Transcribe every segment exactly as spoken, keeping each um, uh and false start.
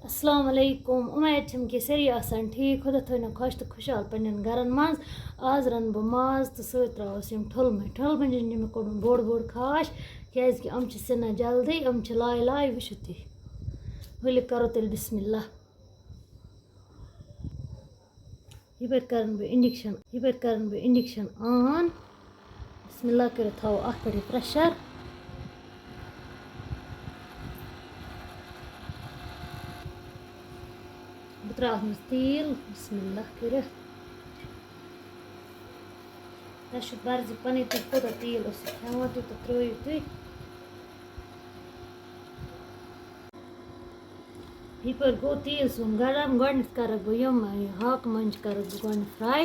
السلام علیکم، اُمید چھم کہِ سٲری آسن ٹھیٖک، خۄدا تھٲینو خۄش تہٕ خۄشحال پننٮ۪ن گرن منٛز۔ آز رَنہٕ بہٕ ماز تہٕ سۭتۍ ترٛاوَس یِم ٹھوٗلہٕ مٔجۍ۔ ٹھوٗلہٕ مٔجۍ چھِ مےٚ کوٚڑمُت بوٚڑ بوٚڑ کھاش، کیازِ کہِ یِم چھِ سِنان جلدی، یِم چھِ لایہِ لایہِ۔ وٕچھِو تُہۍ، ؤلِو کرو تیٚلہِ بسم اللہ۔ یہِ پٲٹھۍ کرن بہٕ انڈکشن، یہِ پٲٹھۍ کرن بہٕ انڈکشن آن۔ بسم اللہ کٔرِتھ تھاوو اَتھ پٮ۪ٹھ یہِ پریشر۔ بہٕ ترٛاوٕ اَتھ منٛز تیٖل، بسم اللہ کٔرِتھ۔ تۄہہِ چھُ مرضی پَنٕنۍ، تُہۍ کوٗتاہ تیٖل ٲسِو کھٮ۪وان، تیوٗتاہ ترٛٲیِو تُہۍ۔ یہِ پٲٹھۍ گوٚو تیٖل سون گرم۔ گۄڈٕنٮ۪تھ کَرَکھ بہٕ یِم، یہِ ہاکہٕ مۄنجہِ کَرَکھ بہٕ گۄڈٕنٮ۪تھ fry۔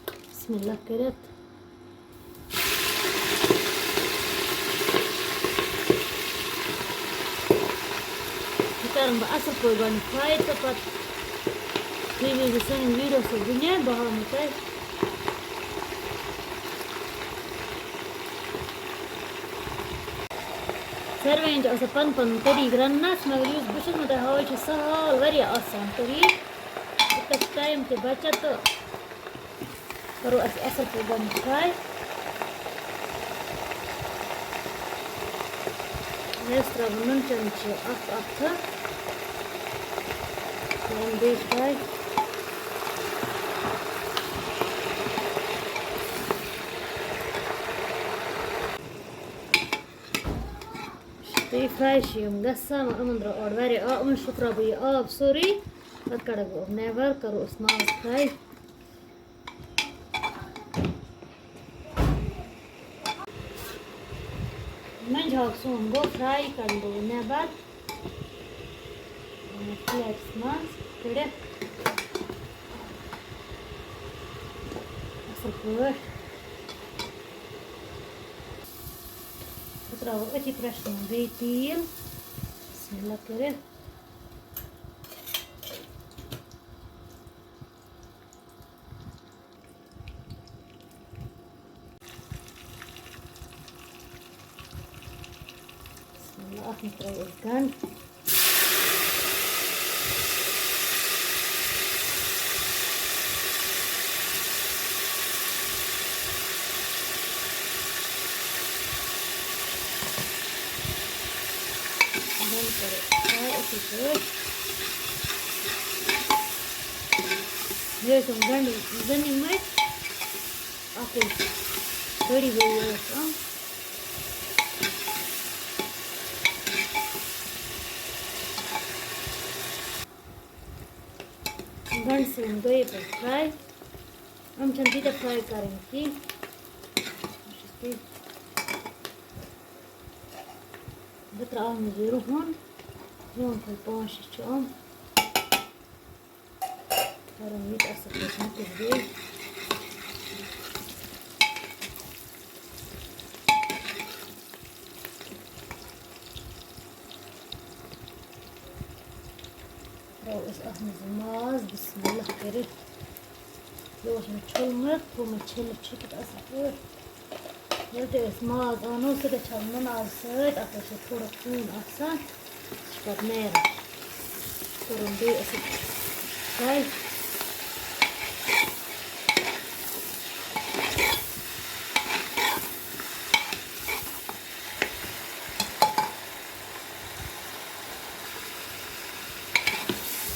بسم اللہ کٔرِتھ۔ یہِ کَرَن بہٕ اَصٕل پٲٹھۍ گۄڈٕنٮ۪تھ fry تہٕ پَتہٕ تُہۍ روٗزِو سٲنِس video سۭتۍ بُنیاد، بہٕ ہاوہو تۄہہِ۔ ساروِیَن چھِ آسان پَنُن پَنُن طریٖقہٕ رَننَس، مگر یُس بہٕ چھَس نہٕ تۄہہِ ہاوان، یہِ چھُ سَہَل، واریاہ آسان طریٖقہٕ۔ یِتھ کَنۍ چھُ time تہِ بَچان تہٕ کَرو اَسہِ اَصٕل پٲٹھۍ گۄڈٕنٮ۪تھ fry۔ مےٚ ٲس ترٛاوُن نُن چَمچہٕ اَکھ اَکھ تہٕ کَرُن بیٚیہِ fry۔ تہٕ یہِ fry چھِ یِم گژھان، وۄنۍ یِمَن درٛاو اورٕ واریاہ آب، یِمَن شُکراو بہٕ یہِ آب سورُے، پَتہٕ کَڑَکھ بہٕ یِم نٮ۪بَر، کَرو أسۍ ماز fry۔ مۄنجہِ ہاکھ سون گوٚو fry، کَڑٕ بہٕ یہِ نٮ۪بَر plateس منٛز کٔڑِتھ اَصٕل پٲٹھۍ۔ بہٕ ترٛاوٕ أتھی پریشرَس منٛز بیٚیہِ تیٖل، بسم اللہ کٔرِتھ۔ بسم اللہ، اَتھ منٛز ترٛاوو أسۍ گنٛڈٕ۔ گنٛڈٕ کَرو fry اَصٕل پٲٹھۍ۔ یہِ ٲسۍ یِم گنٛڈٕ زَن یِمَے اَکُے کٔڑی ؤری ٲسۍ یِم۔ گنٛڈٕ سۭتۍ گٔے پَتہٕ fry۔ یِم چھِنہٕ تیٖتیٛاہ fry کَرٕنۍ کینٛہہ۔ بہٕ ترٛاوٕ منٛز یہِ رُہُن، رُہُن پھوٚل پانٛژھ شےٚ چھِ یِم۔ کَرُن یہِ تہِ اَصٕل پٲٹھۍ mix بیٚیہِ۔ ترٛاوو أسۍ اَتھ منٛز یہِ ماز، بسم اللہ کٔرِتھ۔ یہِ اوس مےٚ چھوٚلمُت، تھوٚو مےٚ چھٔلِتھ چھُکِتھ اَصٕل پٲٹھۍ۔ ییٚلہِ تہِ أسۍ ماز اَنو، سُہ گژھِ ہا نُنہٕ آبہٕ سۭتۍ، اَتھ اوس یہِ تھوڑا خوٗن آسان، سُہ چھُ پَتہٕ نیران۔ کوٚرُن بیٚیہِ اَصٕل fry۔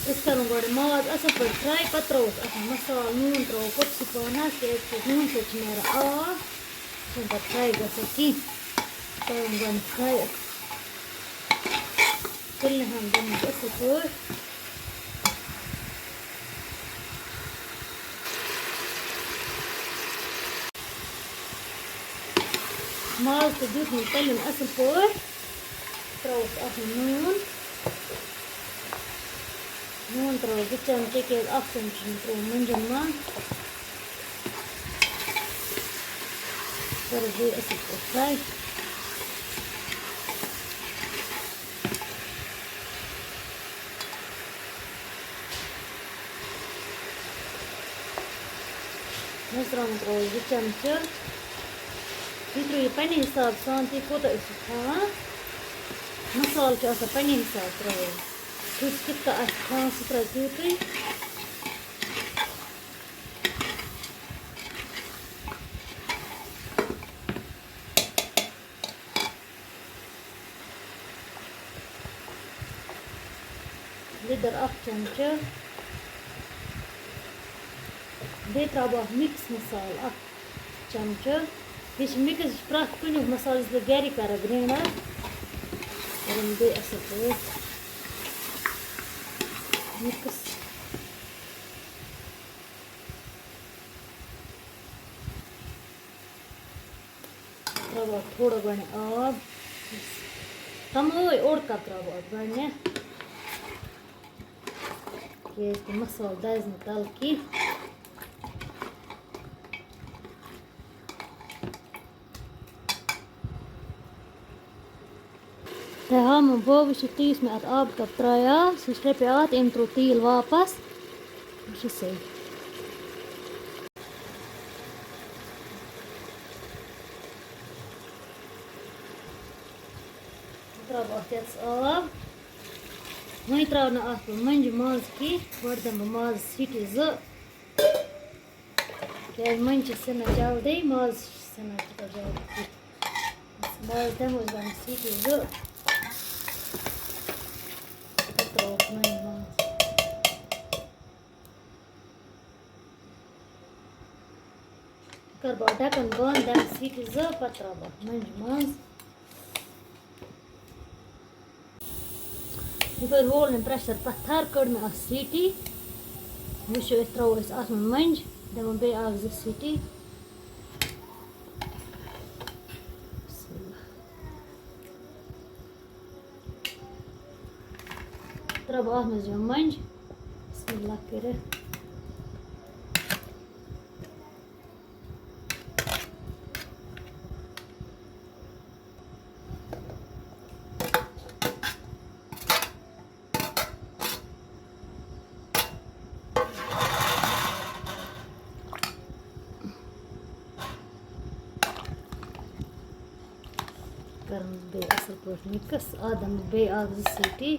أسۍ کَرو گۄڈٕ ماز اَصٕل پٲٹھۍ fry، پَتہٕ ترٛاووس اَتھ منٛز مصالہٕ، نوٗن ترٛاوو پوٚتُسٕے پانَس، کیٛازِکہِ نوٗن سۭتۍ چھِ نیران آب، چھُنہٕ پَتہٕ fry گژھان کینٛہہ۔ کَرُن گۄڈٕ fry، تُلنہٕ ہَن گٔمٕتۍ اَصٕل پٲٹھۍ۔ ماز تہٕ دیُت مےٚ تَلُن اَصٕل پٲٹھۍ۔ ترٛاوُس اَتھ منٛز نوٗن۔ نوٗن ترٛاوُس زٕ چمچہٕ، کیٛازِ اَکھ چمچہٕ چھُ مےٚ ترٛوومُت مۄنجَن منٛز۔ کَرُس بیٚیہِ اَصٕل پٲٹھۍ fry۔ مَرژٕوانٛگَن ترٛاوو زٕ چمچہٕ۔ تُہۍ ترٛٲیِو پنٛنہِ حساب سان، تُہۍ کوٗتاہ ٲسِو کھٮ۪وان۔ مصالہٕ چھِ آسان پنٛنہِ حساب ترٛاوٕنۍ۔ کُس کِتھ کٔنۍ آسہِ تھاوُن، سُہ ترٛاوِ تیوٗتٕے۔ لیٚدٕر اَکھ چمچہٕ۔ بیٚیہِ ترٛاوٕ بہٕ اَتھ مِکٕس مصالہٕ اَکھ چمچہٕ۔ یہِ چھِ مِکٕس، یہِ چھِ پرٛٮ۪تھ کُنیُک مصالہٕ، یُس بہٕ گَرِ کَرٕ گرٛینٛڈَر۔ کَرَن بیٚیہِ اَصٕل پٲٹھۍ مِکٕس۔ ترٛاوٕ بہٕ اَتھ تھوڑا گۄڈٕنٮ۪تھ آب، کَمٕے اوٚڑ کَپ ترٛاوٕ بہٕ اَتھ گۄڈٕنٮ۪تھ، کیٛازِ کہِ مصالہٕ دَزِ نہٕ تَلہٕ کینٛہہ۔ تۄہہِ ہاومو بہٕ، وٕچھِو تُہۍ، یُس مےٚ اَتھ آبہٕ کَپ ترٛایو، سُہ چھُ رَپیو اَتھ، أمۍ ترٛوو تیٖل واپَس۔ وٕچھِو سا۔ بہٕ ترٛاوٕ اَتھ یَتَس آب۔ وۄنۍ ترٛاوٕ نہٕ اَتھ بہٕ مۄنٛجہِ ماز کینٛہہ، گۄڈٕ دِمہٕ بہٕ مازَس سیٹی زٕ۔ کیٛازِ مۄنٛجہِ چھِ سِنان جلدی، ماز چھِ سِنان تیوٗتاہ جلدی کینٛہہ۔ ماز دِمو أسۍ گۄڈٕنٮ۪تھ سیٹی زٕ۔ پَتہٕ ترٛاوو أسۍ مۄنٛجہِ ماز۔ کَرٕ بہٕ اَتھ ڈَکَن بنٛد، دِمہٕ سیٹی زٕ، پَتہٕ ترٛاوٕ بہٕ اَتھ مۄنٛجہِ ماز۔ یَپٲرۍ وول مےٚ پرٛٮ۪شَر پَتھَر، کٔڑ مےٚ اَتھ سیٖٹی۔ وٕچھو، أسۍ ترٛاوو أسۍ اَتھ منٛز مۄنٛجہِ، دِمو بیٚیہِ اَکھ زٕ سیٖٹی۔ بسم اللہ۔ ترٛاوٕ بہٕ اَتھ منٛز یِم مۄنٛجہِ۔ بسم اللہ کٔرِتھ۔ کَرَن بیٚیہِ اَصٕل پٲٹھۍ مِکٕس۔ اَتھ دِمہٕ بیٚیہِ اَکھ زٕ سیٖٹی۔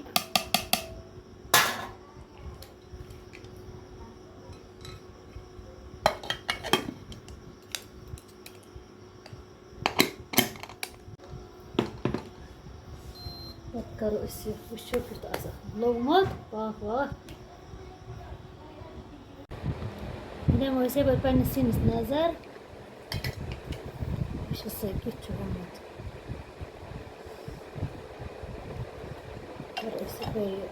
پَتہٕ کَرو أسۍ یہِ، وٕچھو کیُتھ آسہِ اَتھ لوٚگمُت پاکھ واکھ۔ دِمو أسۍ یَپٲرۍ پنٛنِس سِنِس نظر، وٕچھو سا کیُتھ چھُ گوٚمُت۔ کَرو أسۍ یِتھَے یہِ۔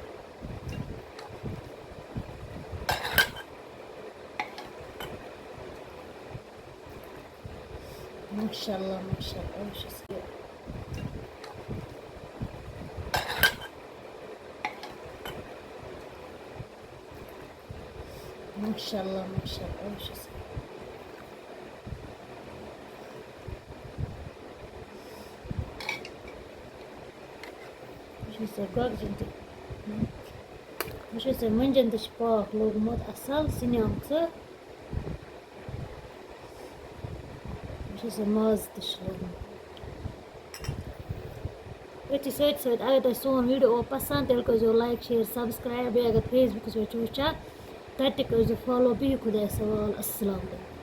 ماشاء اللہ، ماشاء اللہ، وٕچھِو سا۔ ماشاء اللہ، ماشاء اللہ، وٕچھِو سا۔ وٕچھِو سا، گۄگجن تہِ، وٕچھِو سا، مۄنجن تہِ چھُ پاکھ لوٚگمُت اَصٕل، سِنہِ آمژٕ۔ وٕچھِو سا، ماز تہِ چھُ لوٚگمُت۔ أتھی سۭتۍ سۭتۍ، اگر تۄہہِ سون ویٖڈیو آو پَسنٛد، تیٚلہِ کٔرۍزیو like، share، subscribe۔ بیٚیہِ اگر Facebook پٮ۪ٹھ چھِو وٕچھان، تَتہِ تہِ کٔرۍزیو follow۔ بِہِو خۄدایَس حوال۔ السلام علیکم۔